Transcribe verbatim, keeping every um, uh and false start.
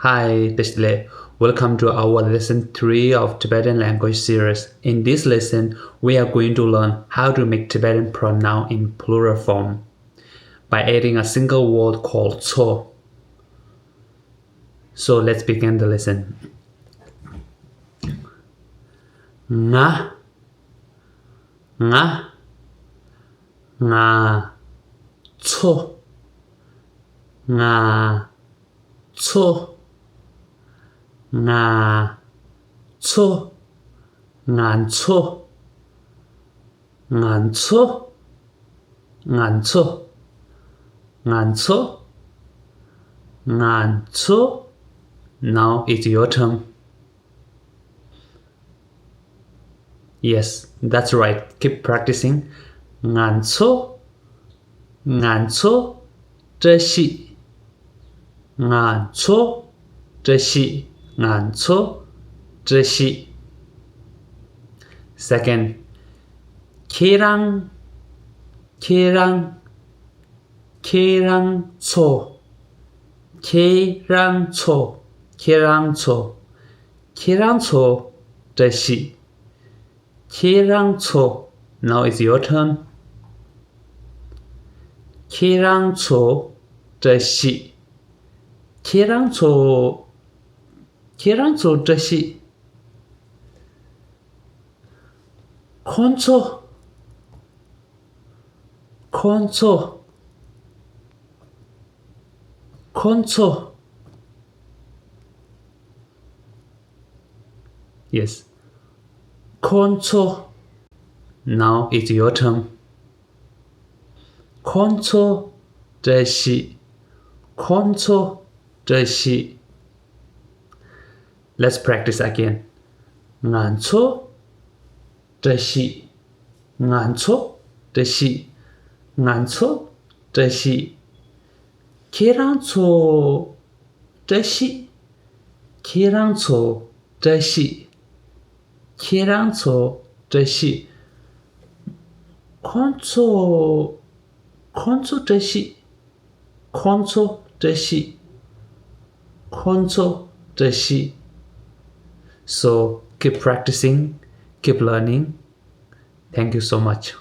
Hi, བདེ་ལེགས། Welcome to our lesson three of Tibetan language series. In this lesson, we are going to learn how to make Tibetan pronoun in plural form by adding a single word called ཚོ། So let's begin the lesson. ང་། ང་། ང་། ཚོ། ང་། ཚོ། ང་། ཚོ། ང་ཚོ། ང་ཚོ། ང་ཚོ། ང་ཚོ། ང་ཚོ། Now it's your turn. Yes, that's right. Keep practicing. ང་ཚོ། ང་ཚོ། བཀྲ་ཤིས། ང་ཚོ། བཀྲ་ཤིས། ང་ཚོ། བཀྲ་ཤིས། Second. ཁྱེད་རང་། ཁྱེད་རང་། ཁྱེད་རང་ཚོ། ཁྱེད་རང་ཚོ། ཁྱེད་རང་ཚོ། ཁྱེད་རང་ཚོ། བཀྲ་ཤིས། ཁྱེད་རང་ཚོ། Now it's your turn. ཁྱེད་རང་ཚོ། བཀྲ་ཤིས། ཁྱེད་རང་ཚོ། ཁྱེད་རང་ཚོ། བཀྲ་ཤིས། ཁོ་ཚོ། ཁོ་ཚོ། ཁོ་ཚོ། Yes. ཁོ་ཚོ། Now it's your turn. ཁོ་ཚོ། བཀྲ་ཤིས། ཁོ་ཚོ། བཀྲ་ཤིས། Let's practice again. ང་ཚོ། བཀྲ་ཤིས། ང་ཚོ། བཀྲ་ཤིས། ང་ཚོ། བཀྲ་ཤིས། ཁྱེད་རང་ཚོ། བཀྲ་ཤིས། ཁྱེད་རང་ཚོ། བཀྲ་ཤིས། ཁྱེད་རང་ཚོ། བཀྲ་ཤིས། ཁོ་ཚོ། ཁོ་ཚོ། བཀྲ་ཤིས། ཁོ་ཚོ། བཀྲ་ཤིས། ཁོ་ཚོ། བཀྲ་ཤིས། So keep practicing, keep learning. Thank you so much.